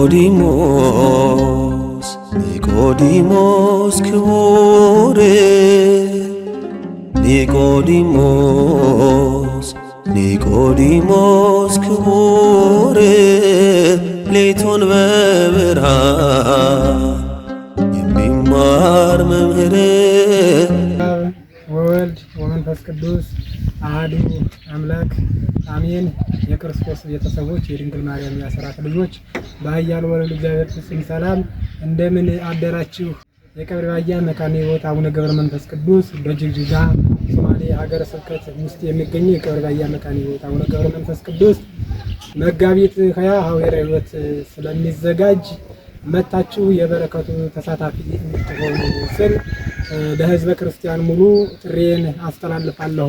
ኒቆዲሞስ ኒቆዲሞስ ክቡር፣ ኒቆዲሞስ ኒቆዲሞስ ክቡር፣ ሌቱን በብርሃን የሚማር መምህር። ወወልድ ወመንፈስ ቅዱስ አሐዱ አምላክ አሜን። የክርስቶስ ቤተሰቦች፣ የድንግል ማርያም የአስራት ልጆች፣ በኃያሉ ወልድ እግዚአብሔር ፍጹም ሰላም እንደምን አደራችሁ? የቀብሪ ባያ መካነ ሕይወት አቡነ ገብረ መንፈስ ቅዱስ፣ በጅግጅጋ ሶማሌ ሀገረ ስብከት ውስጥ የሚገኘው የቀብሪ ባያ መካነ ሕይወት አቡነ ገብረ መንፈስ ቅዱስ መጋቢት 20 ሐዋርያዊ ሕይወት ስለሚዘጋጅ መታችሁ የበረከቱ ተሳታፊ እንድትሆኑ ስል ለሕዝበ ክርስቲያን ሙሉ ጥሪዬን አስተላልፋለሁ።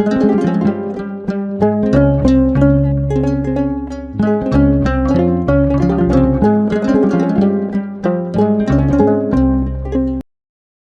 Thank you.